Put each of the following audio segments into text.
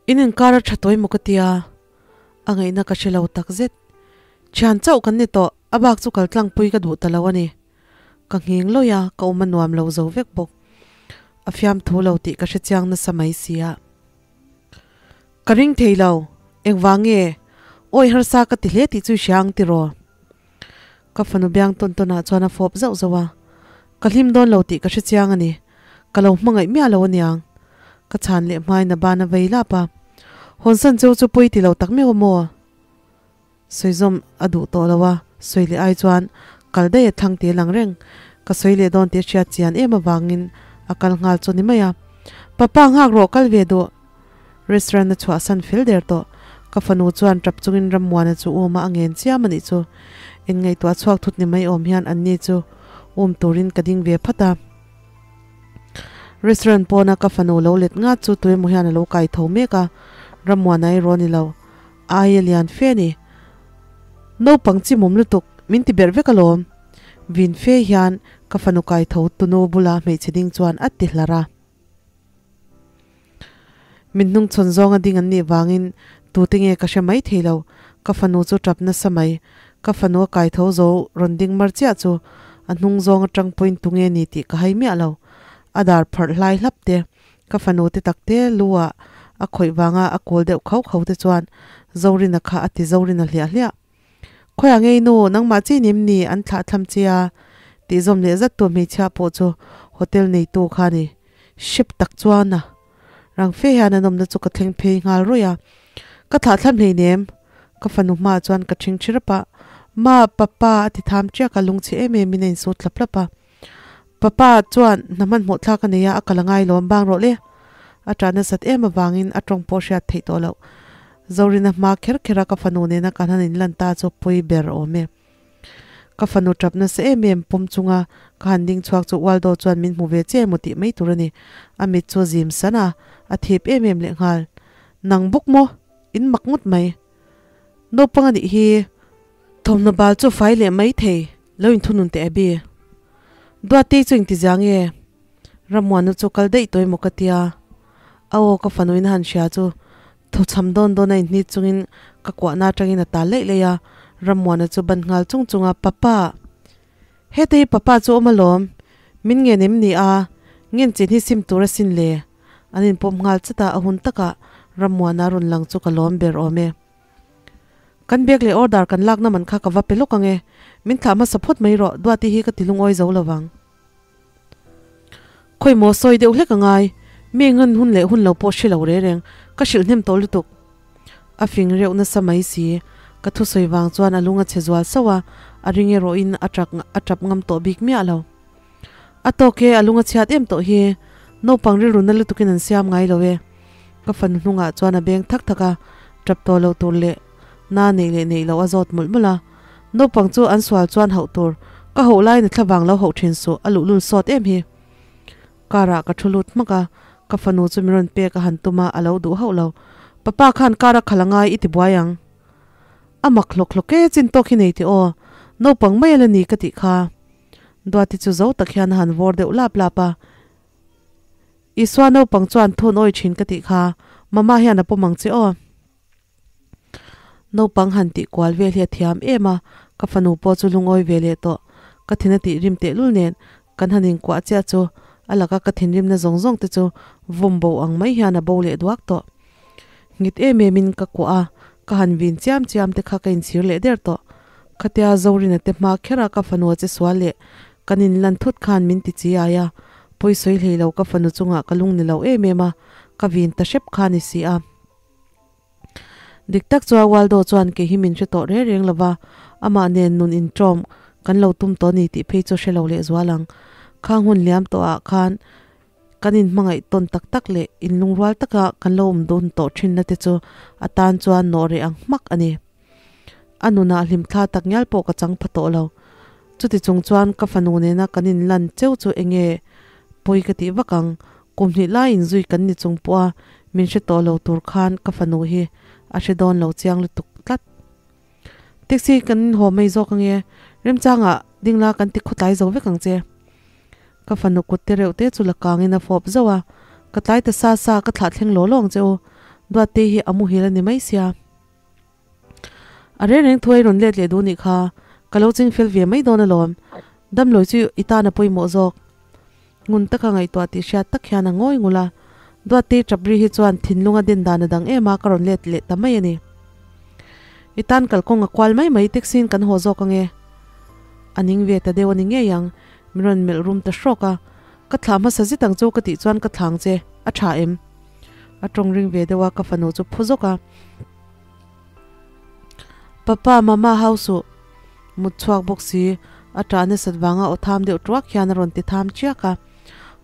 In inkar a tha tawi maw ka tia, a ngaihna ka hre lo takzet. Thian chauh kan ni tawh, a bak chu kal tlangpui ka duh ta lo a ni. Ka nghing lawih a, ka awm a nuam lo zo vek bawk. A fiamthu lo tih ka hre chiang nasa mai sia. Ka ring thei lo, engvang nge? Awi harsa ka ti hle tih chu i hria ang tiraw? Ka fanu biang tawn tawn ah chuan a fawp zauh zauh a, ka hlim dawn lo tih ka hre chiang a ni, ka lo hmangaih miah lo aniang. Ka chhan leh hmain a ban a vei lap a, Hawnsan cheu chu pawi ti lo tak meuh a maw? Sawizawm a duh tawh lo a, sawi leh ai chuan kal daih a thlang te lang reng. Ka sawi leh dawn tih a hriat chian em avangin a kal nghal chu ni mai a. Papa nghak rawh kal ve duh. Restaurant a chhuahsan fel der tawh. Ka fanu chuan tap chungin Rammuana chu um a a ngen chiam a nih chu. Inngaihtuah chhuak thut ni mai awm hian anni chu um turin ka ding ve phat a. Restaurant pawna ka fanu lo let ngat chu tuemaw hian a lo kai tho mek a, Rammuana erawh a ni lo. Ai a lian fe a ni. Naupang chimawm lutuk, min ti berh vek alawm. Vin fe hian ka fanu kai tho tunu bula hmeichhe ding chuan a ti hlar a. Min hnungchhawn zawnga ding an nih vangin tute nge ka hre mai thei lo. Ka fanu chu tap nasa mai. Ka fanu a kai tho zo rawn ding mar chiah chu a hnung zawng atang pawhin tunge ni tih ka hai miah lo. A dar pharh hlai hlap te, ka fanu te takte lu ah a khawih vanga a kawl deuh khauh khauh te chuan Zorina kha a ti Zorina hliah hliah. Khawiah ngei nu, nangmah chi nim ni an thlah thlam che a? Tih zawm leh zat tu hmeichhia pawh chu hotel neitu kha a ni. Hrep tak chuan a rang fe hian a nawmna chu ka thleng phei nghal rawih a. Ka thlah thlam hleinem, ka fanu hmaah chuan ka ṭhing ṭhi rap a. Ma, papa a ti tham ṭiak a, lungchhe em em in a insut hlap hlap a. Papa chuan hna hmanhmawh thlak a nei a, a kal a ngai lawm bang rawh le. A ṭah nasat em avangin a ṭawng pawh hriat theih tawh loh. Zorina hma kher kher a ka fanu nena kan han inlan ta chu pawi ber awm e. Ka fanu ṭap nasa em em pawm chunga ka han ding chhuak chu Waldo chuan min hmu ve che emaw tih mai tur a ni. A mit chu a zim san a, a thip em em lehnghal. Nang bawk maw? In mak ngawt mai. Naupang a nih hi. Thawmhnaw bal chu fai leh mai thei. Lo inthunun teh Abby. Duati chu engtizia nge? Rammuanu chu kal daih tawh emaw ka tia. A aw ka fanuin a han hria chu thawchham dawn dawn a inhnit chungin ka kuahna atangin a tal laih laih a, Rammuana chu ban nghal chung chung a, Papa! Heta hi papa chu awm alawm, min ngen em ni a, ngen chin hi sim tur asin le. An inpawm nghal chat a, a hun takah Rammuana rawn lang chu ka lawm ber awm e. Kan bag leh order kan lakna man kha ka va pe lawk ang e, min thlah hmasa phawt mai rawh, Duati hi ka ti lungawi zo lo vang. Khawi maw sawi deuh hlek a ngai, mi ngan hun leh hun lo pawh hre lo re reng, ka hrilh hnem tawh lutuk. A fing reuh nasa mai si, ka thusawi vang chuan a lung a chhe zual sauh a, a ring erawhin a tap a tap ngam tawh bik miah lo. A tawk e, a lung a chhiat em tawh hi, naupang rilru na lutukin an siam ngai lo e. Ka fanu hnungah chuan a beng thak thak a, tap tawh lo tur leh na neih leh neih loh a zawt mawlh mawlh a. Naupang chu an sual chuan hauh tur, ka hauh laiin a thlavang lo hauh thin suh, a luhlul sawt em hi. Car ah ka thu lut hmak a, ka fanu chu min rawn pek a han tum a, a lo duh hauh lo. Papa khan car a khalh a ngai i ti buai ang. A mak hlawk hlawk e, chin tawk hi nei tih aw, naupang mai a la ni ka tih kha. Duati chu zo tak hian a han vawr deuh lap lap a. Isua naupang chuan thun awi thin ka tih kha, mama hian a pawm ang che aw. Naupang han tih kual vel hi a thiam em a, ka fanu pawh chu lungawi ve leh tawh. Ka thin a tih rim tehlul nen kan han inkuah chiah chu a laka ka thinrimna zawng zawng te chu vawm bo ang mai hian a bo leh duak tawh. Nghet em em in ka kuah a, ka han vin chiam chiam te kha ka inchhir leh der tawh. Khatia Zorina te hma kher a ka fanu a che sual leh kan inlan thut khan min ti chi ai a, pawi sawi hlei lo ka fanu chungah ka lung ni lo em em a, ka vin ta hrep kha ni si a. Dik tak chuan Waldo chuan kei hi min hre tawh reng reng lova, amah nen nun inṭawm kan lo tum tawh a ni tih phei chu hre lo leh zual ang. Khang hun liam tawhah khan kan inhmangaih tawn tak tak leh inlungrual taka kan lo awm dun tawh ṭhinna te chu a tan chuan nawh reh ang hmak a ni. A nunah hlimthla tak ngial pawh ka chang pha tawh lo. Chuti chung chuan ka fanu nena kan inlan cheu chu enge pawi ka tih vak ang, kum hnih lai inzui kan ni chung pawha min hre tawh lo tur khan ka fanu hi a hre dawn lo chiang lutuk tlat. Taxi kan haw mai zawk ange, remchangah dingla kan ti khawtlai zo vek ang che. Ka fanu kut te reuh te chu la kangin a fawp zauh a, ka tlai ta sa sa ka thlah thleng law law ang che u. Duattei hi a muhil a ni mai sia. A reng reng thuai rawn let leh duh nih kha, ka lo ching fel ve mai dawn alawm. Damlawi chu i tan a pawimawh zawk. Ngun taka ngaihtuah tih hriat tak hian a ngawi ngul a. Duattei tap ri hi chuan thinlung a den dan a dang em a, ka rawn let leh ta mai a ni. I tan kalkawng a kual mai mai, taxi in kan haw zawk ange. A ning ve ta deuh a ni ngei ang, min rawn melh rum ta hrawk a. Ka thlah hmasa zet ang chu ka tih chuan ka thlang che, a tha em? A tawng ring ve deuh a, ka fanu chu phu zawk a. Papa, Mama hau suh. Mut chhuak bawk si, a tah nasat vanga aw tham deuh tuak hian a rawn ti tham chiak a.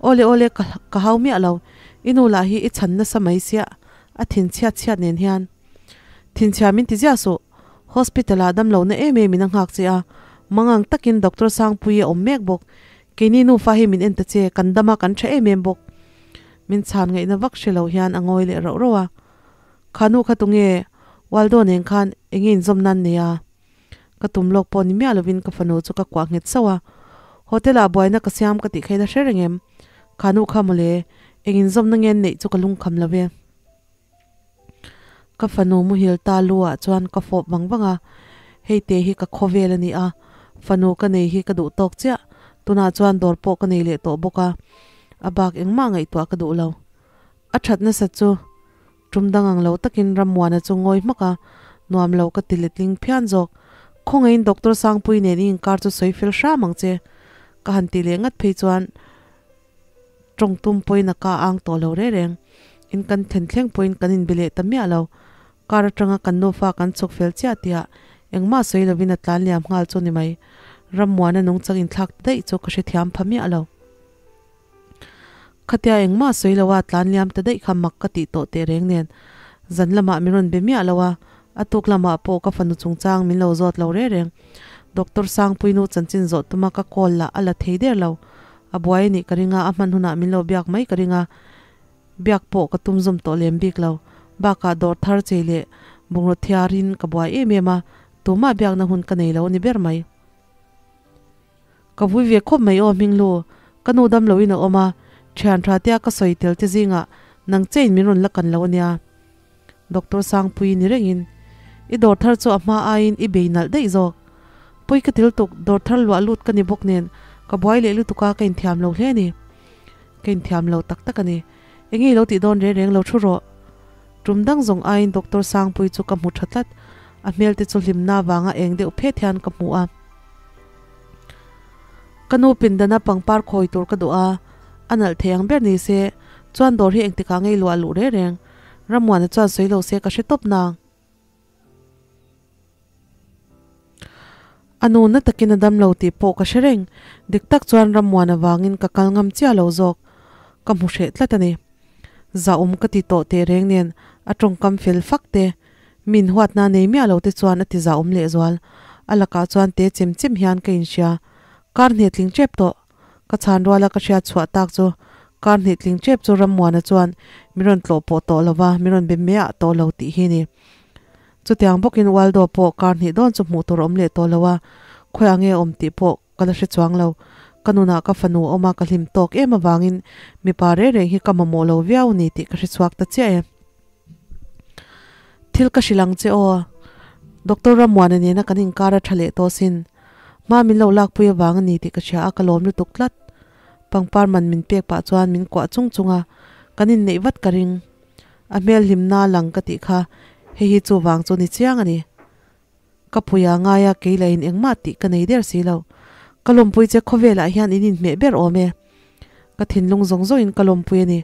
Awle awle, ka ka hau miah lo. I nu lah hi i chhan nasa mai sia, a thin chhiat chhiat nen hian. Thinchhia min ti ziah suh. Hospital ah damlo na em em in a nghak che a, mangang takin Doctor Sangpuii a awm mek bawk. Keini nufa hi min en ta che, kan dam a kan tha em em bawk. Min chhan ngaihna vak hre lo hian a ngawi leh rauh rauh a. Kha nu kha tunge Waldo nen khan enge inzawm nan nei a? Ka tum lawk pawh ni miah lovin ka fanu chu ka kuah nghet sauh a. Hotel ah buaina ka siam ka tih kha ila hre reng em? Kha nu kha mawle, eng inzawmna nge an neih chu ka lungkham lo ve. Ka fanu muhil ta lu ah chuan ka fawp vang vang a, hei te hi ka khawvel a ni a, fanu ka nei hi ka duh tawk chiah, tunah chuan dawr pawh ka nei leh tawh bawk a, a bak engmah ngaihtuah ka duh lo. A that nasat chu tum dang ang lo takin Rammuana chu ngawi hmak a, nuam lo ka ti letling phian zawk. Khawngaihin Doctor Sangpui nen i inkar chu sawi fel hram ang che ka han ti leh ngat phei chuan tawng tum pawhin a ka ang tawh lo reng reng. In kan thlen thleng pawhin kan inbe leh ta miah lo. Kar atanga kan nufa kan chhuk fel chiah tihah engmah sawi lovin a tlan liam nghal chu ni mai. Rammuana nungchang inthlak ta daih chu ka hrethiam pha miah lo. Khatia engmah sawi lo a tlan liam ta daih kha mak ka tih tawh teh reng nen zan lamah min rawn be miah lo a, a tuk lamah pawh ka fanu chungchang min lo zawt lo reng reng. Doctor Sangpuinu chanchin zawh tuma ka call lah a la thei der lo. A buai a nih ka ring a, a hman hunah min lo biak mai ka ring a, biak pawh ka tum zawm tawh lem bik lo. Bakah dawr thar chei leh bungraw thiarin ka buai em em a, tumah biakna hun ka nei lo a ni ber mai. Ka vui ve khawp mai aw Hminghlu, ka nu dam loin a awm a, thian tha tia ka sawi tel te zingah nang chein min rawn la kan lo ania. Doctor Sangpui ni rengin, I dawr thar chu a hma aiin i bei nalh daih zawk. Pawi ka til tuk, dawr thar luah lut ka ni bawk nen ka buai leh lutuk a ka inthiam lo hle a ni. Ka inthiam lo tak tak a ni. Enge i lo tih dawn reng reng lo thu rawh. Tum dang zawng aiin Doctor Sangpui chu ka hmu tha tlat, a hmel te chu hlimna vanga eng deuh phet hian ka hmu a. Ka nu pindana pangpar khawi tur ka duh a, a nalh thei ang ber ni se, chuan dawr hi engtikah ngei luah luh reng reng. Rammuana chuan sawi lo se ka hre tawp nang. A nu na takin a dam lo tih pawh ka hre reng, dik tak chuan Rammuana vangin ka kal ngam chiah lo zawk. Ka hmu hreh tlat a ni. Zahawm ka ti tawh teh reng nen a tawngkam fel fak te, Min huatna nei miah lo te chuan a ti zahawm lehzual. A lakah chuan te chem chem hian ka inhria. Kar hne tling tep tawh. Ka chhan ruala ka hriat chhuah tak chu kar hne tling tep chu Rammuana chuan min rawn tlawh pawh tawh lo va, min rawn be miah tawh lo tih hi ni. Chutiang bawkin Waldo pawh kar hnih dawn chu hmuh tur a awm leh tawh lo a, khawiah nge a awm tih pawh ka la hre chuang lo. Ka nunah ka fanu a awm a, ka hlim tawk em avangin mipa reng reng hi ka mamawh lo viau ni tih ka hre chhuak ta chiah e. Thil ka hrilh ang che aw. Doctor Rammuana nena kan inkar a tha leh tawh sin. Hma min lo lakpui avang a ni tih ka hria a, ka lawm lutuk tlat. Pangpar man min pek pah chuan min kuah chung chung a, kan inneih vat ka ring. A hmel hlimna lang ka tih kha hei hi chuvang chu ni chiang a ni. Ka puia ngaia kei lahin engmah tih ka nei der si lo. Ka lawmpui che khawvelah hian in inhmeh ber awm e. Ka thinlung zawng zawngin ka lawmpui a ni.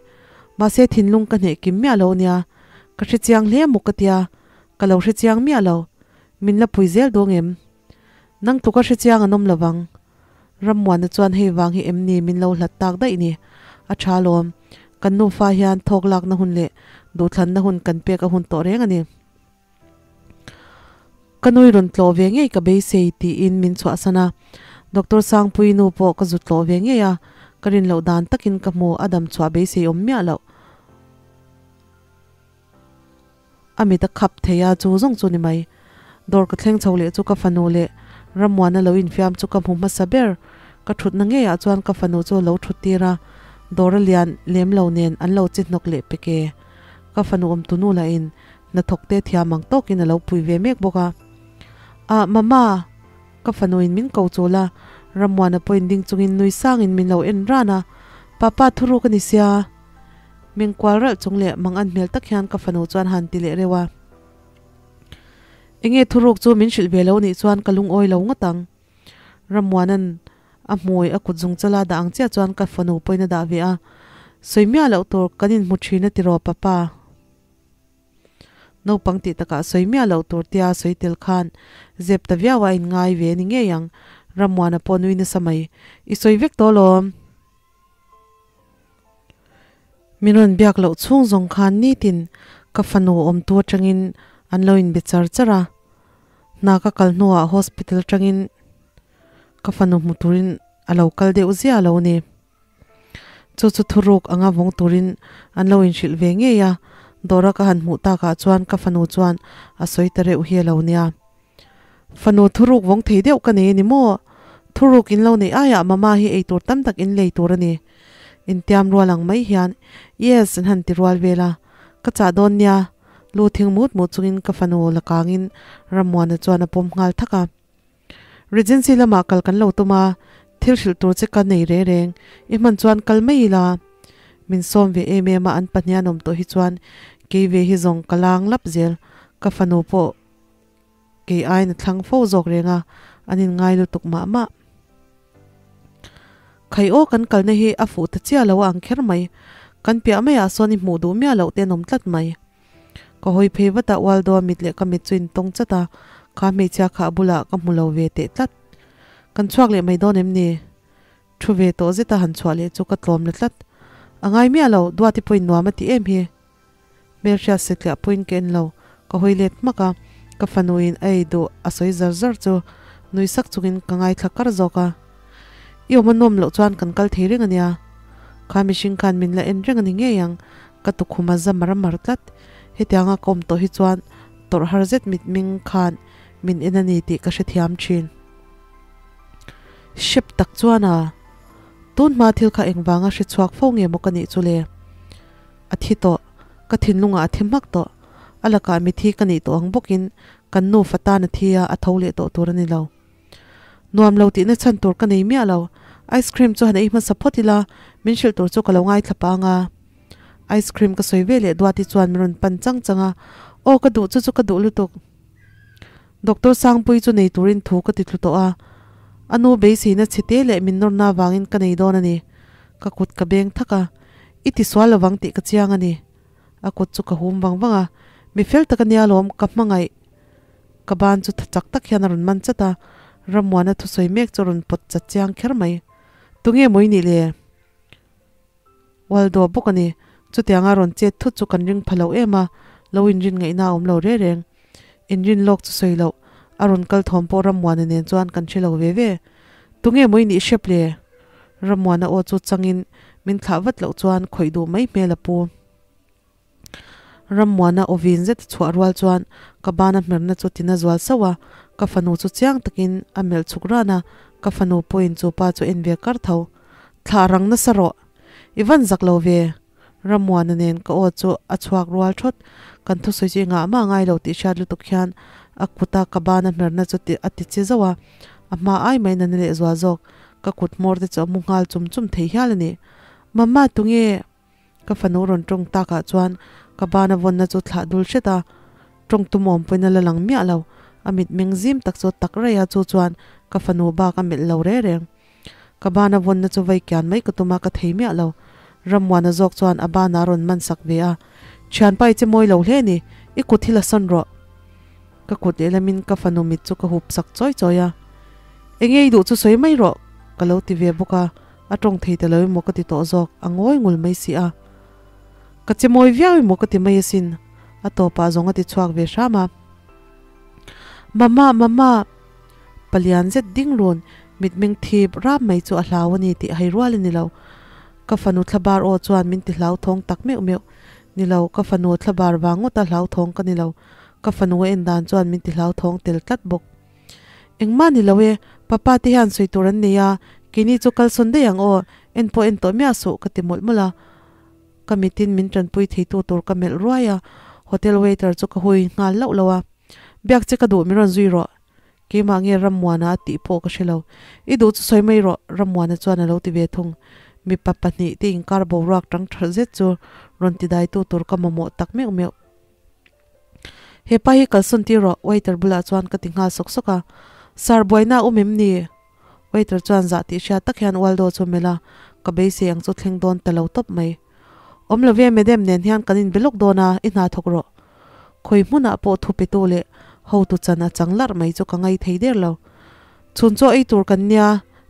Mahse thinlung ka hneh kim miah lo nia. Ka hre chiang hle maw ka tia. Ka lo hre chiang miah lo. Min la pui zel dawn em? Nang tluka hre chiang an awm lo vang. Rammuana chuan hei vang hi em ni min lo hlat tak daih ni. A tha lawm. Kan nufa hian thawk lakna hun leh duhthlanna hun kan pek a hun tawh reng a ni. Ka nui rawn tlawh ve ngei ka beisei tiin min chhuahsan a, Doctor Sangpui nu pawh ka zu tlawh ve ngei a, ka rin loh dan takin ka hmu, a dam chhuah beisei awm miah loh. A mit a khap thei a, chu zawng chu ni mai. Dawr ka thleng chho leh chu ka fanu leh Rammuana lo infiam chu ka hmu hmasa ber, ka thutna ngeiah chuan ka fanu chu a lo thut tir a, dawr a lian lem lo nen an lo chi hnawk leh pek e. ka fanu awm tunu lah in hnathawk te thiam ang tawk in a lo pui ve mek bawk a. Ah mama! Ka fanu in min ko chul a, Rammuana pawh in ding chung in nui sang in min lo en ran a, Papa thuruk a ni sia. Meng kual ralh chung leh mang an hmel tak hian ka fanu chuan han ti leh reuh a. Enge thuruk chu min hrilh ve lo nih chuan ka lungawi lo ngawt ang. Rammuana'n a hmui a kut zung chala dah ang chiah chuan ka fanu pawhin a dah ve a, Sawi miah loh tur kan inhmu thin a tiraw papa? Naupang tih takah sawi miah loh tur tia sawi tel khan zep ta viau a inngai ve ni ngei ang. Rammuana pawh nui nasa mai, I sawi vek tawh lawm. Min rawn biak loh chhung zawng khan nitin ka fanu awmtu atangin an lo inbe char char a, hna ka kal hnuah hospital atangin ka fanu hmu turin a lo kal deuh zia lo ni. Chu chu thuruk anga vawng turin an lo inhrilh ve ngei a, dawra ka han hmuh takah chuan ka fanu chuan a sawi ta reuh hi a lo nia. Fanu thuruk vawng thei deuh ka nei a ni maw? Thuruk in lo neih aiah mama hi eitur tam tak in lei tur a ni. Intiam rual ang mai hian Yes an han ti rual vel a, ka chah dawn nia. Lu thing mut mut chungin ka fanu la kangin Rammuana chuan a pawm nghal thak a. Regency lamah kal kan lo tum a, thil hrilh tur che ka nei reng reng, i hman chuan kal mai ila. Min sawm ve em em a, an pahnian awm tawh hi chuan kei ve hi zawng ka lang lap zel, ka fanu pawh Kei aiin a thlang fo zawk reng a, an inngai lutuk mah mah. Khai aw kan kalna hi a fuh ta chiah lo a ang kher mai. Kan piah maiah sawn i hmuh duh miah loh te an awm tlat mai. Ka hawi phei vat a, Waldo a mit leh ka mit chu intawng chat a, kha hmeichhia kha a bulah ka hmu lo ve teh tlat. Kan chhuak leh mai dawn em ni? Thu ve tawh zeta han chhuah leh chu ka tlawm la tlat. A ngai miah lo, Duati pawhin nuam a ti em hi. Hmelhriat setliah pawhin ka en lo, ka hawi let hmak a, ka fanuin a ei duh a sawi zar zar chu nui sak chungin ka ngaithla kar zawk a. I awm a nawm loh chuan kan kal thei reng a nia. Kha mihring khan min la en reng a ni ngei ang, ka tukhum a za mar mar tlat. Hetianga ka awm tawh hi chuan tawrh har zet mitming khan min en a ni tih ka hrethiam thin. Hrep tak chuan a, tun hma thil kha engvanga hre chhuak fo nge maw ka nih chu le? A thi tawh, ka thinlungah a thi hmak tawh. A lakah mithi ka nih tawh ang bawkin kan nufa tan a thi a, a tho leh tawh tur a ni lo. Nuam lo tihna chhan tur ka nei miah lo. Ice cream chu han ei hmasa phawt ila, min hrilh tur chu ka lo ngaithla pang a. Ice cream ka sawi ve leh Duati chuan min rawn pan chang chang a, Aw ka duh chu chu ka duh lutuk. Doctor Sangpui chu nei turin thu ka ti thlu tawh a, a nu beiseina chhete leh min nawrna avangin ka nei dawn a ni. Ka kut ka beng thak a, I ti sual lovang tih ka chiang a ni. A kut chu ka hum vang vang a, Mi fel tak a nia lawm, ka hmangaih. Ka ban chu tha chak tak hian a rawn man chat a, Rammuana thusawi mek chu a rawn pawt chat chiang kher mai. Tunge maw i nih le? Waldo bawk a ni. Chutianga rawn chet thut chu kan ring pha lo em a, lo inrin ngaihna a awm lo reng reng. Inrin lawk chu sawi loh, a rawn kal thawm pawh Rammuana nen chuan kan hre lo ve ve. Tunge maw i nih hrep le? Rammuana aw chu changin min thlah vat loh chuan khawih duh mai hmel a pu. Rammuana aw vin zet a chhuah rual chuan ka bana hmerna chu tina zual sauh a, ka fanu chu chiang takin a melh chhuk ran a, ka fanu pawhin chu pa chu en ve kar tho. Thlah rang nasa rawh! I van zak lo ve! Rammuana nen ka aw chu a chhuak rual thawt, kan thusawi chu i ngah mah ngai lo tih hriat lutuk hian a kuta ka bana hmerna chu a ti chi zauh a, a hma ai mai nana leh zual zawk, ka kut hmawr te chu a mu nghal chum chum thei hial a ni. Mamma tunge? Ka fanu rawn tawng takah chuan ka bana vawnna chu thlah dul hret a, tawng tumawm pawhin a la lang miah lo. A mitmeng zim tak chu tak raih a, chu chuan ka fanu bak a melh lo reng reng. Ka bana vawnna chu vai kian mai ka tum a, ka thei miah lo. Rammuana zawk chuan a bana a rawn man sak ve a, Thianpa i che mawi lo hle ni, i kut hi la sawn rawh. Ka kut lehlamin ka fanu mit chu ka hup sak chawi chawi a, Enge i duh chu sawi mai rawh, ka lo ti ve bawk a. A tawng thei ta lo emaw ka ti tawh zawk, a ngawi ngul mai si a. Ka che mawi viau emaw ka ti mai asin, a tawpah zawng a ti chhuak ve hram a. Mama, mama! Palian zet ding run, mitmeng thip rap mai chu a hlau a ni tih hai rual a ni lo. Ka fanu thlabar aw chuan min ti hlauthawng tak meuh meuh. Ni lo, ka fanu thlabar vang ngawta hlauthawng ka ni lo. Ka fanu a en dan chuan min ti hlauthawng tel tlat bawk. Engmah ni lo e, papa te hian sawi tur an nei a, keini chu kalsawn daih ang aw, en pawh en tawh miah suh ka ti mawlh mawlh a. Ka mitin min tanpui theitu tur ka melh ruai a, hotel waiter chu ka hui nghal lauh lauh a. Biak che ka duh min rawn zui rawh. Keimah nge Rammuana a tih pawh ka hre lo. I duh chu sawi mai rawh, Rammuana chuan a lo ti ve thung. Mipa pahnih te inkar boruak tang tha zet chu rawn ti daitu tur ka mamawh tak meuh meuh. He pa hi kalsawn tir rawh, waiter bulah chuan ka ti nghal sawk sawk a. Sir, buaina a awm em ni? Waiter chuan zah tih hriat tak hian Waldo chu melh a, ka beisei ang chu thleng dawn ta lo tawp mai. Awm lo ve, madam nen hian kan inbe lawk dawn a, i hna thawk rawh. Khawi hmunah pawh thu petu leh hotu chan a chang larh mai chu ka ngai thei der lo. Chhun chaw ei tur kan nia,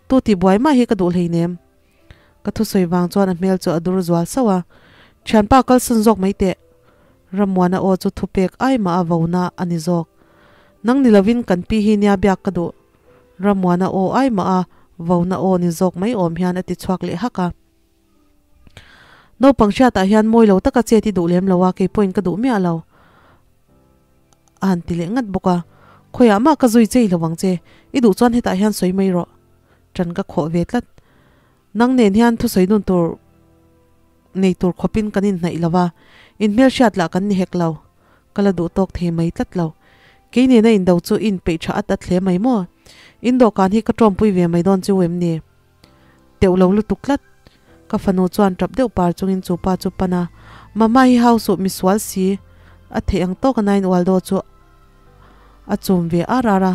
tu tih buai mah hi ka duh hleinem. Ka thusawi vang chuan a hmel chu a dur zual sauh a, Thianpa kalsan zawk mai teh. Rammuana aw chu thupek ai mah a vona a ni zawk. Nang ni lovin kan pi hi nia biak ka duh. Rammuana aw ai mah a vona aw ni zawk mai awm hian a ti chhuak leh hak a. Naupang hriatah hian mawi lo taka chet i duh lem lo a, kei pawhin ka duh miah lo. A han ti leh ngat bawk a, Khawiah mah ka zui chei lo ang che, i duh chuan hetah hian sawi mai rawh. Ṭan ka khawh ve tlat. Nang nen hian thusawi dun tur nei tur khawpin kan inhnaih lo va, inhmelhriat lah kan ni hek lo. Ka la duh tawk thei mai tlat lo. Kei nena indo chu i inpeih ṭha at at hle mai maw? In dawhkan hi ka ṭawmpui ve mai dawn chu em ni? Teuh lo lutuk tlat. Ka fanu chuan ṭap deuh par chungin chu pa chu pan a, Mama hi hau suh misual si. A theih ang tawk a nain Waldo chu a chum ve ar ar a,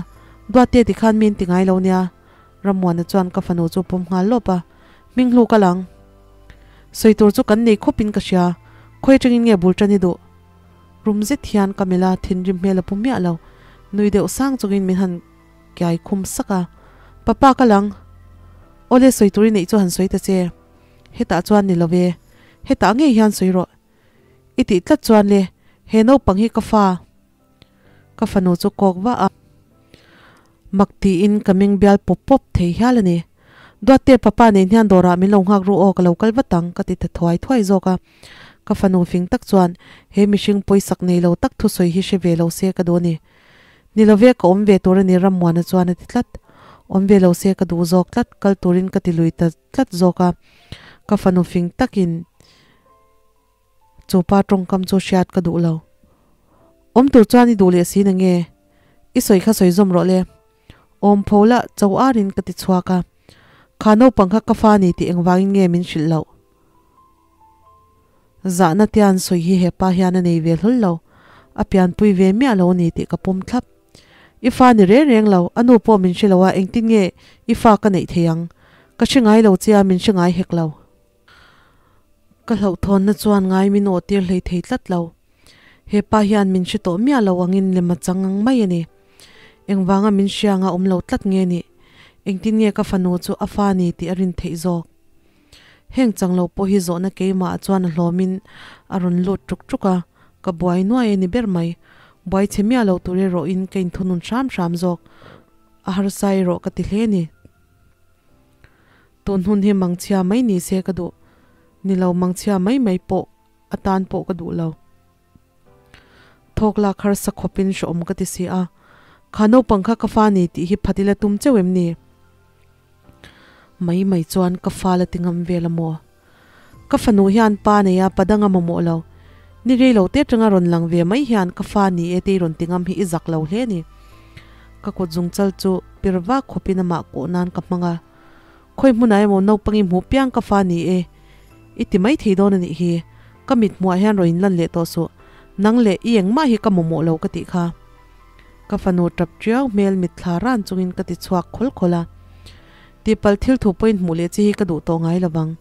Duatte tikhan mi in ti ngai lo nia. Rammuana chuan ka fanu chu pawm nghal lawp a, Hming hlu ka lang. Sawi tur chu kan nei khawpin ka hria. Khawi atangin nge bul tan i duh? Rum zet hian ka melh a, thinrim hmel a pu miah lo. Nui deuh sang chungin min han kiai khum sak a, Papa ka lang. Awle sawi tur i neih chu han sawi ta che. Hetah chuan ni lo ve. Hetah ngei hian sawi rawh. I tih tlat chuan le, he naupang hi ka fa. Ka fanu chu kawk vah a. Mak tiin ka meng bial pawp pawp thei hial a ni. Duatte papa nen hian dawrah min lo nghak ru aw ka lo kal vat ang ka ti ta thuai thuai zawk a. Ka fanu fing tak chuan he mihring pawisak nei lo tak thusawi hi hre ve lo se ka duh a ni. Ni lo ve ka awm ve tur a ni Rammuana chuan a ti tlat. Awm ve lo se ka duh zawk tlat kal turin ka ti lui ta tlat zawk a. Ka fanu fing takin chu pa tawngkam chu hriat ka duh lo. Awm tur chuan i duh leh si na nge? I sawi kha sawi zawm rawh le. Awm pho lah cho arin ka ti chhuak a. Kha naupang kha ka fa ni tih engvangin nge min hrilh loh? Zahna tian sawi hi hepa hian a nei ve hlawl lo. A pianpui ve miah lo a ni tih ka pawm thlap. I fa ni reng reng lo, a nu pawh min hre lo a, engtin nge i fa ka neih thei ang? Ka hre ngai lo che a, min hre ngai hek lo. Ka hlauhthawnna chuan ngai min awh tir hlei thei tlat lo. Hepa hian min hre tawh miah lo angin lem a chang ang mai a ni. Engvanga min hria anga awm lo tlat nge nih? Engtin nge ka fanu chu a fa ni tih a rin theih zawk? Heng chang lo pawh hi zawhna keimah chuan a hlawmin a rawn lut ṭuk ṭuk a, ka buai nuai a ni ber mai. Buai chhe miah lo tur erawhin ka inthunun hram hram zawk. A harsa erawh ka ti hle a ni. Tun hun hi mangchhia mai ni se ka duh. Ni lo mangchhia mai mai pawh atan pawh ka duh lo. Thawk lak harsa khawpin hrehawm ka ti si a. Kha naupang kha ka fa ni tih hi phat ila tum cheu em ni? Mai mai chuan ka fa la ti ngam vel a maw? Ka fanu hian pa nei a, pa dang a mamawh lo. Ni rei lo te atanga rawn lang ve mai hian ka fa ni e tei rawn ti ngam hi i zak lo hle a ni. Ka kut zungchal chu pir vak khawpin amah kawh nan ka hmang a. Khawi hmunah emaw naupang i hmuh piang ka fa ni e i ti mai thei dawn a nih hi. Ka mit hmuah hian rawn inlan leh tawh suh. Nang leh i engmah hi ka mamawh lo ka tih kha. Ka fanu tap tiau hmel mitthla ran chungin ka ti chhuak khawl khawl a. Tihpalh thil thu pawhin hmuh leh chi hi ka duh tawh ngai lo vang.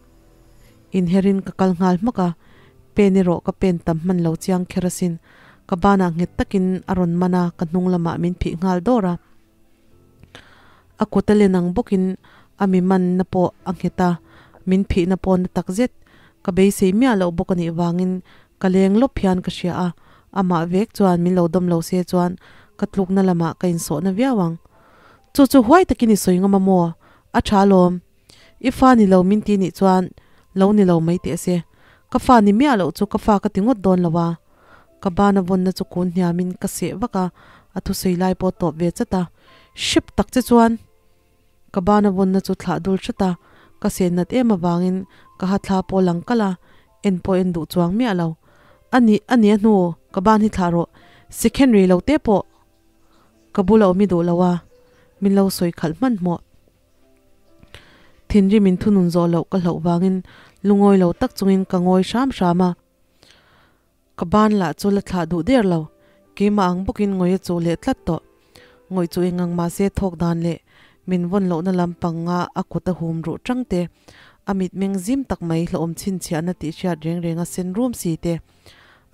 Inherin ka kal nghal hmak a, pen erawh ka pen tam hman lo chiang kher asin. Ka banah nghet takin a rawn man a, ka hnung lamah min phih nghal dawr a. A kut a len ang bawkin a mi manna pawh a nghet a, min phihna pawh na tak zet. Ka beisei miah loh bawk a nih vangin ka leng lawp hian ka hria a, amah vek chuan min lo dawm lo se chuan ka tlukna lamah ka insawhna viau ang. Chu chu huai takin i sawi ngam a maw? A tha alawm. I fa ni lo min ti nih chuan lo ni lo mai teh se. Ka fa ni miah loh chu ka fa ka ti ngawt dawn lo a. Ka bana vawnna chu kun hniamin ka seh vak a, a thusawi lai pawh tawp ve chat a. Hrep tak che chuan! Ka bana vawnna chu thlah dul hret a, ka seh nat em avangin ka ha thla pawh lang kalh a. En pawh en duh chuang miah lo. Ani, ani a hnu, ka ban hi thlah rawh. Sikhen rih lo te pawh ka bula awm i duh lo a, min lo sawi khalh hmanhmawh. Thinrim in thunun zawh loh ka hlauh vangin lungawi lo tak chungin ka ngawi hram hram a. Ka ban lah chu la thlah duh der lo, keimah ang bawkin ngawih a chuh leh tlat tawh. Ngawih chu engang mahse thawk dan leh min vawn lohna lampang nga a kut a hum ruh tang te, a mitmeng zim tak mai hlauhawm chhinchhiahna tih hriat reng reng a sen rum si te,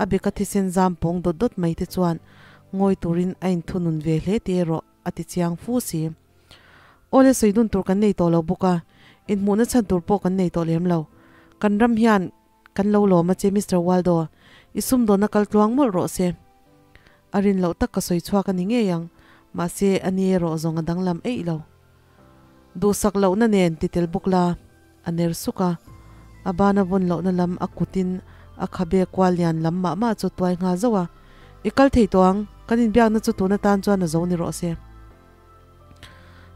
a beka thisen zam pawng dawt dawt mai te chuan ngawi turin a inthunun ve hle tih erawh a ti chiang fu si. Awle sawi dun tur kan nei tawh lo bawk a, inhmuhna chhan tur pawh kan nei tawh lem lo. Kan ram hian Kan lo lawm a che Mister Waldo, i sumdawnna kal tluang mawlh rawh se. A rin loh tak ka sawi chhuak a ni ngei ang, mahse a ni erawh zawng a danglam eih lo. Duhsak lohna nen ti tel bawk la, a ner suk a. A bana vawn lohna lam a kutin a khabe kual lian lam mah mah chu tuai nghal zauh a, I kal thei tawh ang, kan inbiakna chu tun atan chuan a zo ni rawh se.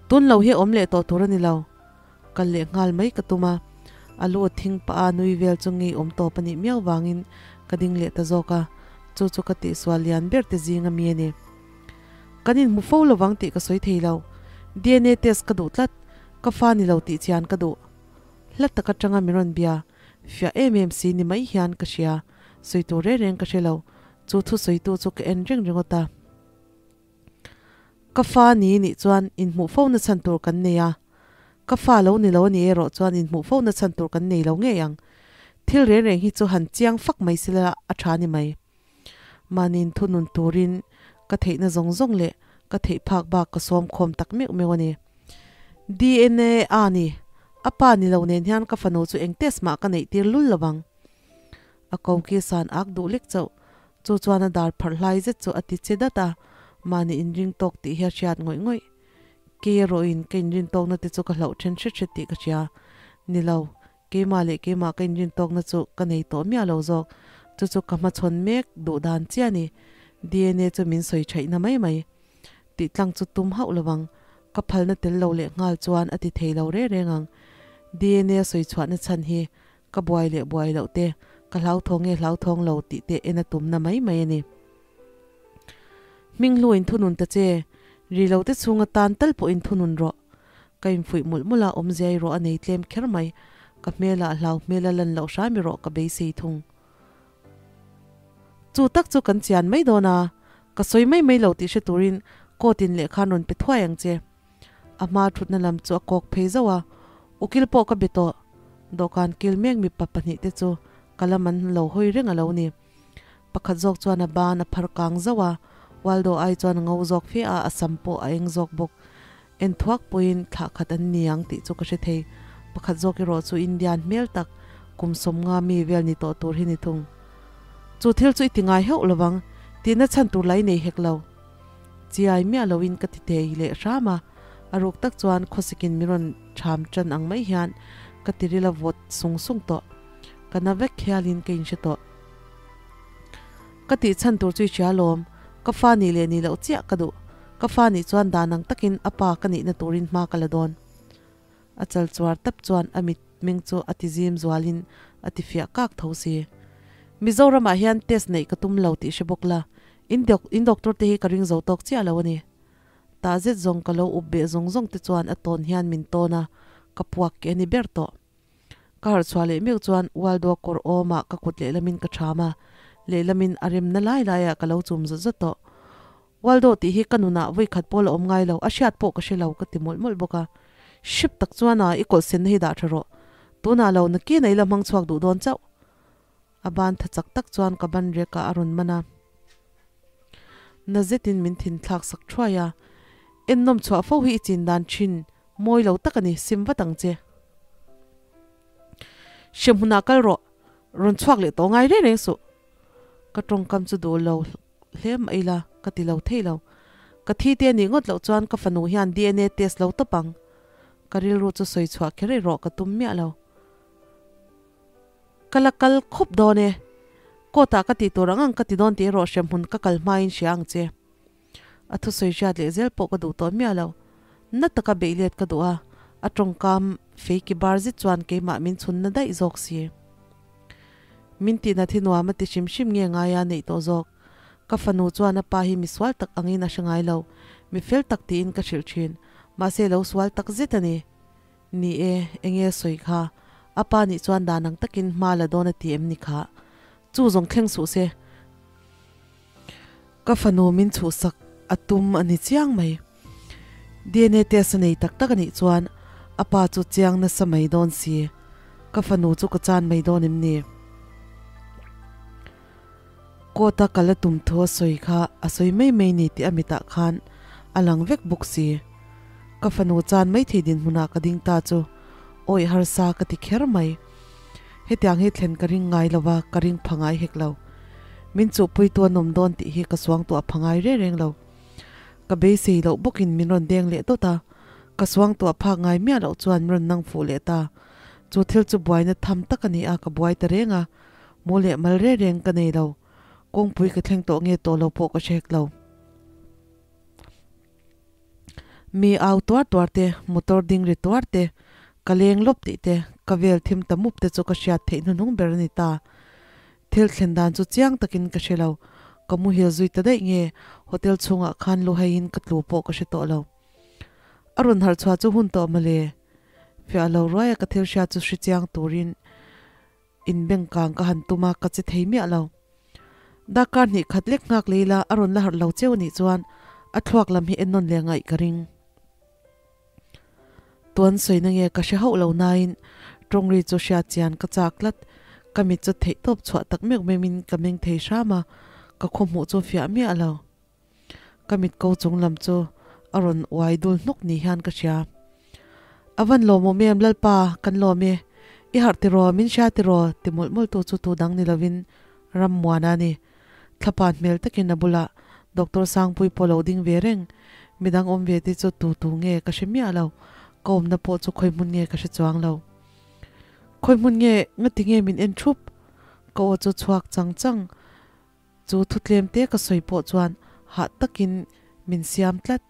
Tun lo hi a awm leh tawh tur a ni lo. Kal leh nghal mai ka tum a, a lu thing pah a nui vel chu ngei awm tawp a nih miau vangin ka ding leh ta zawk a, chu chu ka tihsual lian ber te zing a mi a ni. Kan inhmu fo lovang tih ka sawi thei lo, DNA test ka duh tlat, ka fa ni lo tih chian ka duh. Hla tak atanga min rawn bia, fiah em em si ni mai hian ka hria, sawi tur reng reng ka hre lo, chu thusawitu chu ka en reng ringawt a. Ka fa ni nih chuan inhmuh fo na chhan tur kan nei a, ka fa lo ni lo a nih erawh chuan inhmuh fo na chhan tur kan nei lo ngei ang. Thil reng reng hi chu han chiang fak mai sila a tha ni mai. Mahniin thunun turin ka theihna zawng zawng leh ka theih phak bak ka sawm khawm tak meuh meuh a ni. DNA a ni, a pa ni lo nen hian ka fanu chu eng test mah ka neih tir lul lo vang. A ko ki san ak duh lek chauh. Chu chuan a dar pharh hlai zet chu a ti che dat a, mahni inring tawk tih hi a hriat ngawih ngawih. Kei erawhin ka inrin tawkna te chu ka hlauh then hret hret tih ka hria. Ni lo, keimah leh keimah ka inrin tawkna chu ka nei tawh miah lo zawk. Chu chu ka hmachhawn mek duh dan chiah a ni. DNA chu min sawi thaihna mai mai. Tih tlang chu tum hauh lo ang. Ka phalna tel lo leh nghal chuan a ti thei lo reng reng ang. DNA sawi chhuahna chhan hi Ka buai leh buai loh te, ka hlauthawng nge hlauthawng lo tih te en a tumna mai mai a ni. Hming hlu in thunun ta che, ri lo te chhunga tan tal pawh in thunun rawh. Ka infuih mulh mulh a, awmzia i rawh a nei tlem kher mai. Ka hmelah hlau hmel a lan loh hram i rawh ka beisei thung. Chu tak chu kan chian mai dawn a, ka sawi mai mai lo tih hre turin coat in lehkhan rawn pe thuai ang che. A hma thutna lam chu a kawk phei zauh a, ukil pawh ka be tawh. Dawhkan kil mek mipa pahnihte chu ka lam an lo hawi reng a lo ni. Pakhat zawk chuan a ban a phar kang zauh a, Waldo ai chuan a ngo zawk fe a, a sam pawh a eng zawk bawk. En thuak pawhin thlah khat an ni ang tih chu ka hre thei. Pakhat zawk erawh chu Indian hmel tak, kum 50 mi vel ni tawh tur hi ni thung. Chu thil chu i ti ngai hauh lovang, tihna chhan tur lai nei hek lo. Chiai miah loin ka ti thei leh hram a, a ruk tak chuan khawsikin min rawn ṭham ṭan ang mai hian ka tiril a vawt sung sung tawh. Ka na vek khialin ka inhre tawh. Ka tih chhan tur chu i hria lawm, ka fa nih leh nih loh chiah ka duh. Ka fa nih chuan dan ang takin a pa ka nihna turin hma ka la dawn. A chal chuar tap chuan a mitmeng chu a ti zim zualin a ti fiah kak tho si. Mizoramah hian test neih ka tum lo tih hre bawk la, in in doctor te hi ka ring zo tawk chiah lo a ni. Tah zet zawng ka lo up beh zawng zawng te chuan a tawn hian min tawn a, ka puak ke a ni ber tawh. Ka harh chhuah leh meuh chuan Waldo kawr awmah ka kut lehlamin ka ṭham a, lehlamin a remna lai laiah ka lo chum zut zut tawh. Waldo tih hi ka nunah vawi khat pawh la awm ngai lo, a hriat pawh ka hre lo ka ti mawlh mawlh bawk a. Hrep tak chuan a, i kawlh senna hi dah tha rawh. Tunah lo nakin a i la hmang chhuak duh dawn chauh. A ban tha chak tak chuan ka ban rek ah a rawn man a. Na zetin min thin thlak sak thuai a. Ennawm chhuah fo hi i chin dan thin mawi lo tak a ni, sim vat ang che. Hremhmunah kal rawh, rawn chhuak leh tawh ngai reng reng suh. Ka tawngkam chu duh lo hle mah ila ka ti lo thei lo. Ka thi te nih ngawt loh chuan ka fanu hian DNA test lo tawp ang. Ka rilru chu sawi chhuah kher erawh ka tum miah lo. Ka la kal khup dawn e. Court ah ka tih tur ang ang ka ti dawn tih erawh hremhmun ka kal hmain hria ang che. A thusawi hriat leh zel pawh ka duh tawh miah lo. Na taka beih let ka duh a, a tawngkam fei ki bar zet chuan keimah min chhun na daih zawk si. Min tihna thi nuam a ti hrim hrim nge ngaia neih tawh zawk. Ka fanu chuan a pa hi mi sual tak angin a hre ngai lo, mi fel tak tiin ka hrilh thin, mahse lo sual tak zet a ni. Ni e, enge a sawi kha? A pa nih chuan dan ang takin hma la dawn a ti em ni kha? Chu zawng thleng suh se. Ka fanu min chhuhsak a tum a ni chiang mai. Dna test a nei tak tak a nih chuan a pa chu chiang nasa mai dawn si. Ka fanu chu ka chan mai dawn em ni? Court a kal a tum thu a sawi kha a sawi mai mai ni tih a mitah khan a lang vek bawk si. Ka fanu chan maithei dinhmunah ka ding ta chu awih harsa ka ti kher mai. Hetiang hi thlen ka ring ngai lo va, ka ring pha ngai hek lo. Min chuhpuitu an awm dawn tih hi ka suangtuah pha ngai reng reng lo. Ka beisei loh bawkin min rawn deng leh dawt a, ka suangtuah phak ngai miah loh chuan min rawn nang fuh leh ta. Chu thil chu buaina tham tak a ni a, ka buai ta reng a. Mu leh mal reng reng ka nei lo. Kawngpui ka thleng tawh nge tawh lo pawh ka hrek lo. Mi au tuar tuar te, motor ding ri tuar te, ka leng lawp tih te, ka vel thim ta mup te chu ka hriat theih hnuhnung ber a ni ta. Thil thlen dan chu chiang takin ka hre lo. Ka muhil zui ta daih nge hotel chhungah khan luhaiin ka tlu pawh ka hre tawh lo. A rawn harh chhuah chu hun tawh mawle. Fiah lo ruaia ka thil hriat chu hre chiang turin Inbengkang ka han tum a, ka che thei miah lo. Darkar hnih khat lek nghak lei la a rawn la harh lo cheu anih chuan a thluak lam hi ennawn leh ngaih ka ring. Tuan sawina nge ka hre hauh lo nain tawngri chu hriat chian ka chak tlat. Ka mit chu theihtawp chhuah tak meuh meuhin ka meng thei hram a, ka khawhmuh chu fiah miah lo. Ka mit ko chung lam chu a rawn uai dul hnuk ni hian ka hria. A van lawmawm em Lalpa, kan lawm e. I harh tiraw, min hria tiraw ti mawlh mawlh tu chu tu dang ni lovin Rammuana a ni. Thlapan hmel takin a bulah Doctor Sangpui pawh lo ding ve reng. Midang awm ve te chu tu tu nge ka hre miah lo. Ka awmna pawh chu khawi hmun nge ka hre chuang lo. Khawi hmun nge ngati nge min en thup? Ka aw chu chhuak chang chang. Chu thutlem te ka sawi pawh chuan hah takin min siam tlat.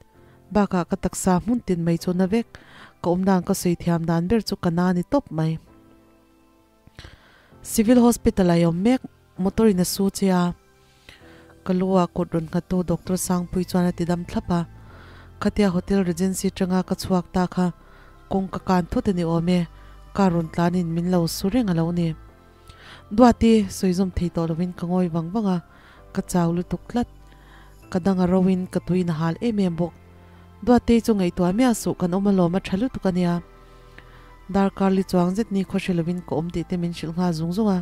Bakah ka taksa hmun tin mai chu na vek. Ka awm dan ka sawi thiam dan ber chu ka na ni tawp mai. Civil Hospital ah i awm mek, motor in a su che a. Ka lu ah kut rawn nghattu Doctor Sangpui chuan a ti dam thlap a. Khatia Hotel Regency tanga ka chhuak ta kha kawng ka kan thut a ni awm e, car rawn tlanin min lo su reng a lo ni. Duati sawi zawm thei tawh lovin ka ngawi vang vang a, ka chau lutuk tlat. Ka dang a roin ka tuin a hal em em bawk. Duatei chu ngaihtuah miah suh kan awm alawm a tha lutuk a nia. Darkar li chuang zet ni khaw hre lovin ka awm tih te min hrilh nghal zung zung a.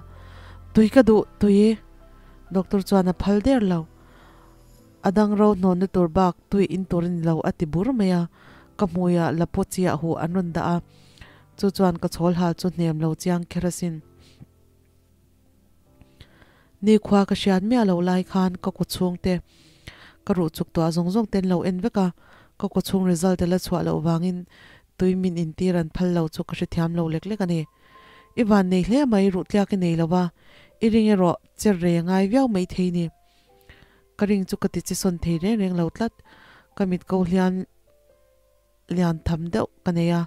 Tui ka duh, tui. Doctor chuan a phal der lo. A dang ro hnawnna tur bak tui in tur a ni lo a ti bur mai a, ka hmuiah la pawh chiah huh an rawn dah a. Chu chuan ka chhawl hal chu hnem lo chiang kher asin. Nikhua ka hriat miah loh lai khan ka kaw chhung te ka ruh chuk tuah zawng zawng ten lo en vek a, ka kaw chhung result a la chhuah loh vangin tui min intir an phal lo chu ka hrethiam lo lek lek a ni. I van nei hle mai ruh tliak i nei lo va, i ring erawh cher rei a ngai viau mai thei ni. Ka ring chu ka ti che sawn thei reng reng lo tlat, ka mit ko hlian Lian tham deuh ka nei a,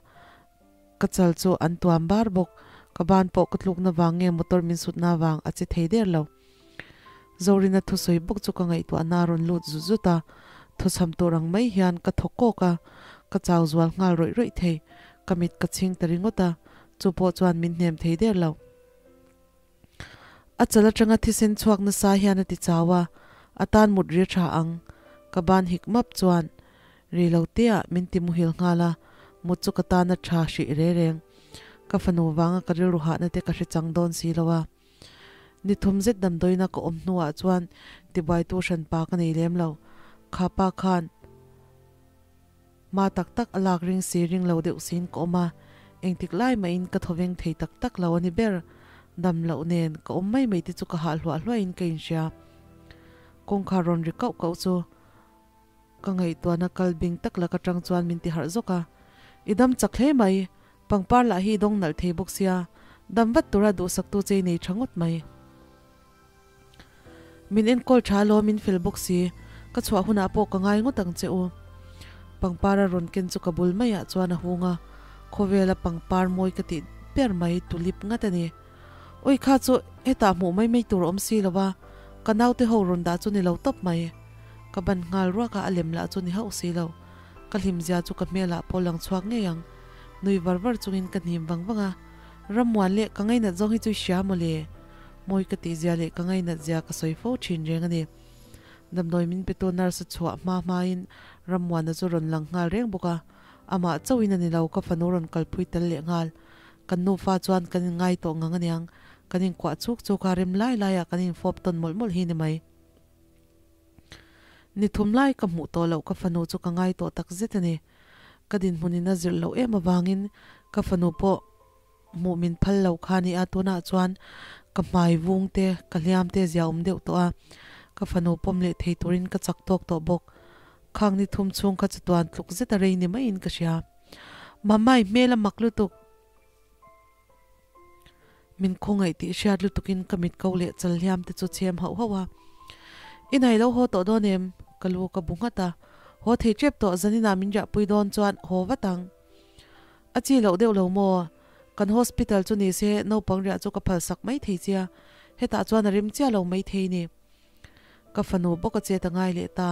ka chal chu an tuam bar bawk. Ka ban pawh ka tlukna vang nge motor min sutna vang a che thei der lo. Zorina thusawi bawk chu ka ngaihtuahna a rawn lut zut zut a, thawchham tur ang mai hian ka thaw kawk a, ka chau zual nghal rawih rawih thei. Ka mit ka chhing ta ringawt a, chu pawh chuan min hnem thei der lo. A chal atanga thisen chhuak nasa hian a ti chau a, a tan mut ri tha ang. Ka ban hik map chuan ri lo teah min ti muhil nghal a, mut chu ka tan a tha hrih re reng. Ka fanu vanga ka rilru hahna te ka hre chang dawn si lo a. Ni thum zet damdawiina ka awm hnuah chuan tibuaitu hranpa ka nei lem lo. Kha pa khan Hma tak tak a lak ring si ring lo deuh siin ka awm a, engtik lai mahin ka thawveng thei tak tak lo a ni ber. Dam loh nen ka awm mai mai te chu ka hah hluah hluahin ka inhria. Kawngkhar rawn ri kauh kauh chu ka ngaihtuahna kal bing tak lak atang chuan min ti harh zawk a. I dam chak hle mai, pangpar lah hi i dawng nalh thei bawk sia, dam vat tura duhsaktu che i nei tha ngawt mai. Min enkawl tha lo, min fel bawk si. Ka chhuah hunah pawh ka ngai ngawt ang che u. Pangpar a rawn ken chu ka bul maiah chuan a hung a, khawvela pangpar mawi ka tih ber mai tulip ngat a ni. Ui kha chu hetah hmuh mai mai tur a awm si lo a, ka naute ho rawn dah chu ni lo tawp mai. Ka ban nghal ruak a, a lem lah chu ni hauh si lo. Ka hlim zia chu ka hmelah pawh lang chhuak ngei ang. Nui var var chungin ka hnim vang vang a, Rammuan leh ka ngainat zawng hi chu i hria maw le? Mawi ka tih zia leh ka ngainat zia ka sawi fo thin reng a ni. Damdawi min petu nurse a chhuah hma hmain Rammuana chu rawn lang nghal reng bawk a, amah chauhin a ni lo, ka fanu rawn kalpui tel leh nghal. Kan nufa chuan kan inngai tawh ngang aniang, kan inkuah chuk chuk a, rem lai laiah kan infawp tawn mawlh mawlh hi ni mai. Ni thum lai ka hmuh tawh loh ka fanu chu ka ngai tawh tak zet a ni. Ka dinhmunin a zirh loh em avangin ka fanu pawh hmuh min phal lo kha a ni a, tunah chuan ka hmai vung te, ka hliam te zia awm deuh tawh a, ka fanu pawm leh thei turin ka chak tawk tawh bawk. Khang ni thum chhung kha chu tuan tluk zet a rei ni maiin ka hria. Mamai hmel a mak lutuk. Min khawngaih tih hriat lutukin ka mit ko leh chal hliam te chu chhem hauh hauh a. I nai lo haw tawh dawn em? Ka lu ka bu nghat a. Haw thei tep tawh zaninah min riahpui dawn chuan haw vat ang. A chi loh deuh lo maw? Kan hospital chu ni se naupang riah chu ka phal sak mai thei chia, hetah chuan a rem chiah lo mai thei ni. Ka fanu bawk a chet a ngai leh ta,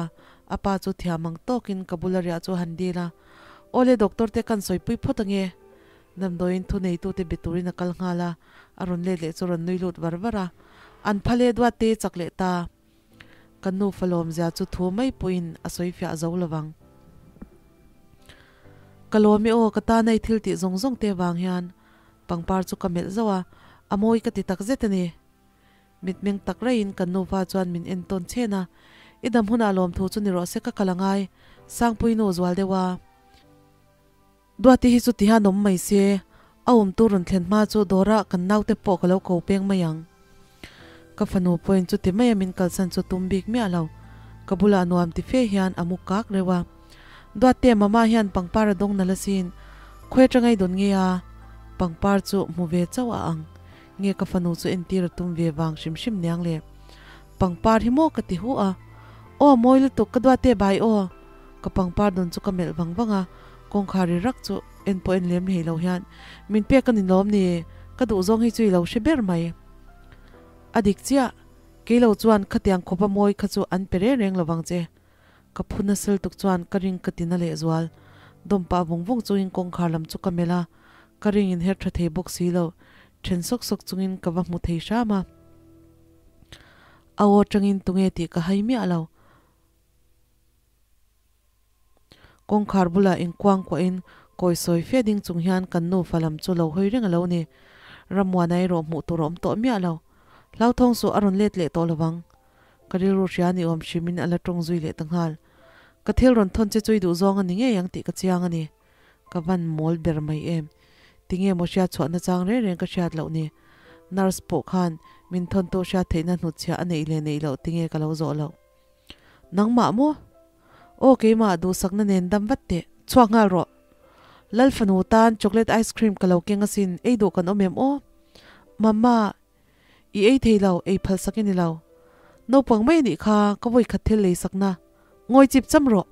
a pa chu thiam ang tawkin ka bula riah chu a han dil a. Awle doctor te kan sawipui phawt ange. Damdawiin thuneitute be turin a kal nghal a, a rawn let leh chu rawn nui lut var var a. An phale duat te chak leh ta. Ka nufa lawmzia chu thu mai pawhin a sawi fiah zo lovang. Ka lawm e aw, ka tana i thil tih zawng zawng te vang hian pangpar chu ka melh zauh a, a mawi ka ti tak zet a ni. Mitmeng tak raiin kan nufa chuan min en tawn chhen a, I dam hunah lawmthu chu ni rawh se ka kal angai, Sangpui nu zual deuh a. Duati hi chu tihian awm mai se, a awm tur rawn thlen hma chu dawrah kan naute pawh ka lo ko peng mai ang. Ka fanu pawhin chuti maia min kalsan chu tum bik miah lo, ka bulah nuam ti fe hian a mu kak reuh a. Duatte mama hian pangpar a dawng nalh asin, khawi atanga i dawn nge a? Pangpar chu hmu ve chauh a ang, nge ka fanu chu entir a tum ve vang hrim hrim niang le? Pangpar hi maw ka ti hu a, Aw mawi lutuk ka Duatte bai aw! Ka pangpar dawn chu ka melh vang vang a, kawngkhar ri rak chu en pawh en lem hlei lo hian, Min pek a ni lawm ni, ka duh zawng hi chu i lo hre ber mai. A dik chiah, kei lo chuan khatiang khawpa mawi kha chu an pe reng reng lovang che. Ka phu nasal tuk chuan ka ring ka ti na lehzual. Dawm pah vung vung chungin kawngkhar lam chu ka melh a, ka ring in her tha thei bawk si lo, then sawk sawk chungin ka va hmu thei hram a. A aw tangin tunge tih ka hai miah lo. Kawngkhar bulah inkuang kuahin kawi sawi fe ding chung hian kan nufa lam chu lo hawi reng a lo ni. Rammuana erawh hmuh tur a awm tawh miah lo. Hlauthawng suh a rawn let leh tawh lovang. Ka rilru hria ni awm hrimin a la tawng zui leh ta nghal. Ka thil rawn thawn che chu i duh zawng a ni ngei ang tih ka chiang a ni. Ka van mawl ber mai em. Tinge maw hriat chhuahna chang reng reng ka hriat loh ni. Nurse pawh khan min thawntu hriat theihna hnutchhiah a neih leh neih loh tinge ka lo zawh loh. Nangmah maw? Aw keimah duhsakna nen dam vat teh. Chhuak nghal rawh. Lal fanu tan chocolate ice cream ka lo keng asin, ei duh kan awm em aw? Mamma, i ei thei lo, ei phal sak i ni lo. Naupang mai anih kha, ka vawi khat thil lei sakna. Ngawi chip cham rawh.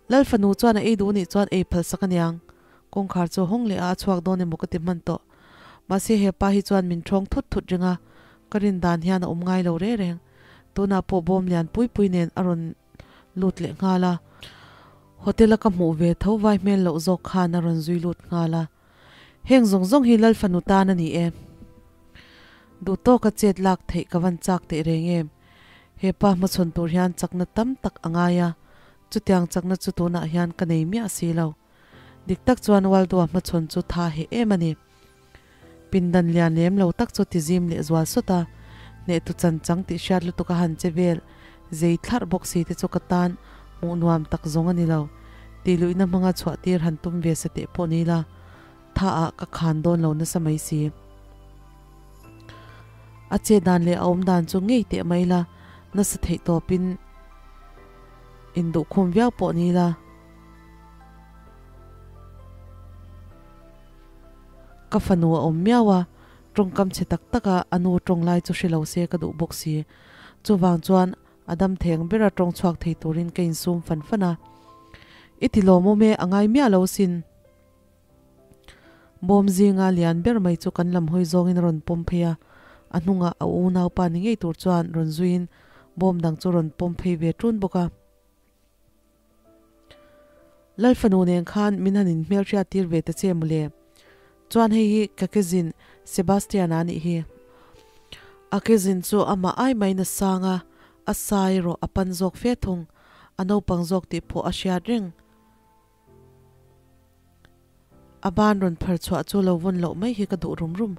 Lal fanu chuan a ei duh nih chuan ei phal sak aniang. Kawngkhar chu a hawng leh a, a chhuak dawn emaw ka ti hman tawh. Mahse he pa hi chuan min ṭhawng thut thut reng a, ka rin dan hian a awm ngai lo reng reng. Tunah pawh bawm lian pui pui nen a rawn lut leh nghal a. Hotel a ka hmuh ve tho vai hmel loh zawk khan a rawn zui lut nghal a. Heng zawng zawng hi Lal fanu tan a ni e. Duh tawka chet lak theih ka van chak teh reng em. He pa hmachhawn tur hian chakna tam tak a ngai a, chutiang chakna chu tunah hian ka nei miah si lo. Dik tak chuan Waldo-a hmachhawn chu tha heh em a ni. Pindan lian lem lo tak chu ti zim leh zual sawt a, hnehtu chan chang tih hriat lutuk a han che vel zei thlarh bawk si te chu ka tan hmuh nuam tak zawng a ni lo. Tih luihna hmanga chhuah tir han tum ve sa teh pawh ni la, tha ah ka khan dawn lo nasa mai si. A che dan leh a awm dan chu ngei teh mai la, nasa theih tawpin induhkhum viau pawh ni la. Ka fanu a awm miau a, tawngkam chhe tak tak a a nu tawng lai chu hre lo se ka duh bawk si. Chuvang chuan a dam theng bera tawng chhuak thei turin ka insum fan fan a. I ti lawmawm e, a ngai miah lo sin. Bawm zinga lian ber mai chu kan lam hawi zawngin a rawn pawm phei a, a hnungah a unaupa ni ngei tur chuan rawn zuiin bawm dang chu rawn pawm phei ve ṭun bawk a. Lalfanu nen khan min han inhmelhriat tir ve ta che mawle. Chuan hei hi ka kezin Sebastian-a nih hi. A kezin chu amah ai maiin a sang a, a sai erawh a pan zawk fe thung. A naupang zawk tih pawh a hriat reng. A ban rawn phar chhuah chu lo vawn loh mai hi ka duh rum rum.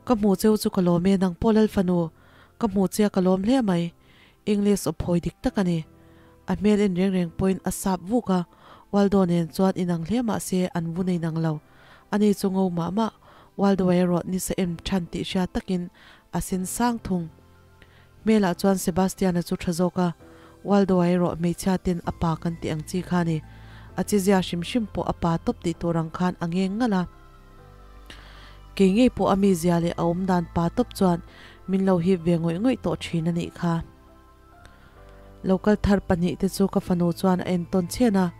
Ka hmu cheu chu ka lawm e, nang pawh Lalfanu, ka hmu che a ka lawm hle mai. English aw phawi dik tak a ni. A hmel en reng reng pawhin a sap vuk a, Waldo nen chuan inang hle mah se an vun a inang lo. Ani chu ngo mah mah, Waldo erawh nisa em than tih hria takin a sen sang thung. Hmelah chuan Sebastian-a chu tha zawk a, Waldo-a erawh hmeichhia ten a pa kan tih ang chi kha a ni. A chizia hrim hrim pawh a pa tawp tih tur ang khan a ngeng ngalh a. Kei ngei pawh a mizia leh a awm dan pa tawp chuan min lo hip ve ngawih ngawih tawh thin a nih kha. Local thar pahnih te chu ka fanu chuan a entawn chhen a,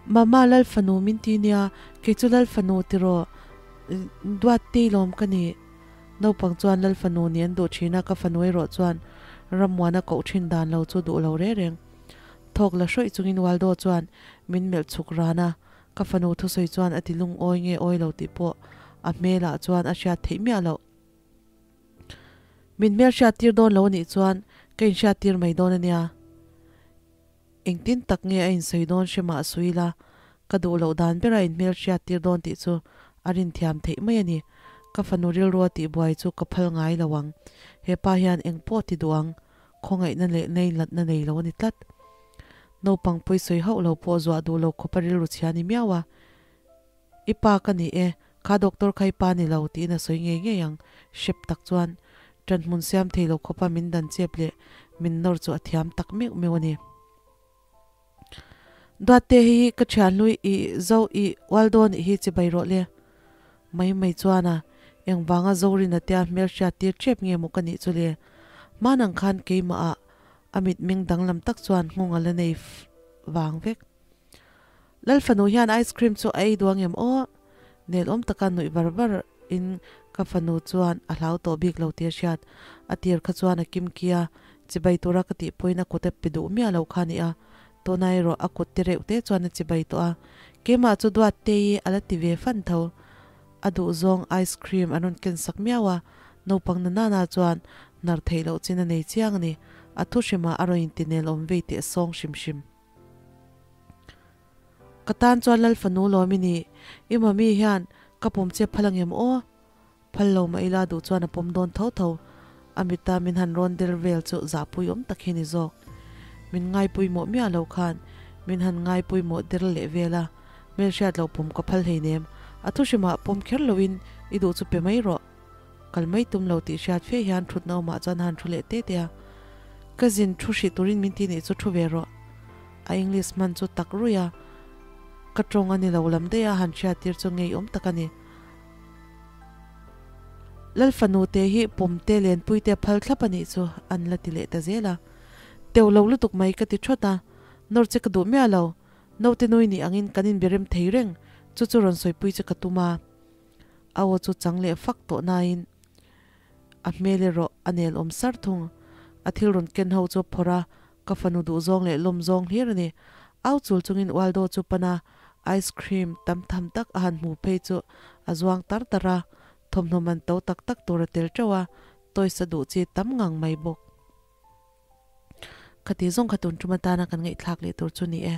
Mama Lalfanu min ti nia, kei chu Lalfanu tiraw Duattei lawm ka ni. Naupang chuan Lalfanu nih an duh thin a, ka fanu erawh chuan Rammuana koh thin dan lo chu duh lo reng reng. Thawk la hrawih chungin Waldo chuan min melh chhuk ran a, ka fanu thusawi chuan a ti lungawi nge awi lo tih pawh a hmelah chuan a hriat theih miah loh. Min hmel hriat tir dawn lo anih chuan ka inhriat tir mai dawn ania. Engtin tak nge a insawi dawn hre mah sui la, ka duh loh dan bera inhmel hriat tir dawn tih chu a rinthiam theih mai a ni. Ka fanu rilrua tihbuai chu ka phal ngai lo ang. He pa hian eng pawh ti duh ang, khawngaihna leh neilatna nei lo a ni tlat. Naupang pawisawi hauh lo pawh zuah duh lo khawpa rilru chhia ni miau a. I pa ka ni e, kha doctor kha i pa ni lo tiin a sawi ngei ngei ang, hrep tak chuan ṭan hmun siam thei lo khawpa min dan chep leh min nawr chu a thiam tak meuh meuh a ni. Duatte hei hi ka ṭhian hlui i zo i ual dawn i hi chibai rawh le. Mai mai chuan a, engvanga Zorina tia hmel hriat tir ṭep nge maw ka nih chu le. Hmanang khan keimah ah a mitmeng danglam tak chuan nghawng a la nei vang vek. Lalfanu hian ice cream chu a ei duh angem aw? Nel awm taka nuih var var in ka fanu chuan a hlau tawh bik lo tih a hriat. A tir kha chuan a kim ki a, chibai tura ka tih pawhin a kut a pe duh miah lo kha a ni a, tuna erawh a kut te reuh te chuan a chibai tawh a. Keimah chu duat te i a la ti ve fan tho. A duh zawng ice cream an rawn ken sak miau a, naupang na nana chuan hnar theih loh chin a nei chiang a ni. A thu hrimah a rawn inti nel awm vei teh sawng hrim hrim. Ka tan chuan Lal fanu lawm i ni. I mami hian ka pawm che phal angem aw? Phal lo mah ila duh chuan a pawm dawn tho tho. A mita min han rawn der vel chu zahpui awm tak hi ni zawk. Min ngaipawimawh miah lo khan min han ngaipawimawh der leh vel a, hmelhriat loh pawm ka phal hleinem. A thu hrimah pawm kher loin i duh chu pe mai rawh. Kal mai tum lo tih hriat fe hian thutna awmah chuan a han thu leh te te a. Ka zin thu hrih turin min ti nih chu thu ve rawh. A English hman chu tak ruih a, ka tawng a ni lo lam daih a han hriat tir chu ngeiawm tak a ni. Lal fanu te hi pawmte lenpui te phal thlap a nih chu an la ti leh ta zel a. Teuh lo lutuk mai ka ti thawt a, nawr che ka duh miah lo. Naute nui nih angin kan inbirem thei reng, chu chu rawn sawipui che ka tum a. A aw chu chang leh fak tawh nain a hmel erawh a nel awm sar thung. A thil rawn ken ho chu a phawrh a, ka fanu duhzawng leh lawmzawng hlir a ni. Au chul chungin Waldo chu pan a, ice cream tam tham tak a han hmu phei chu a zuang tar tar a, thawmhnaw man to tak tak tur a tel teuh a, toys a duh chi tam ngang mai bawk. Khati zawng kha tun tum atana kan ngaihthlak leh tur chu ni e.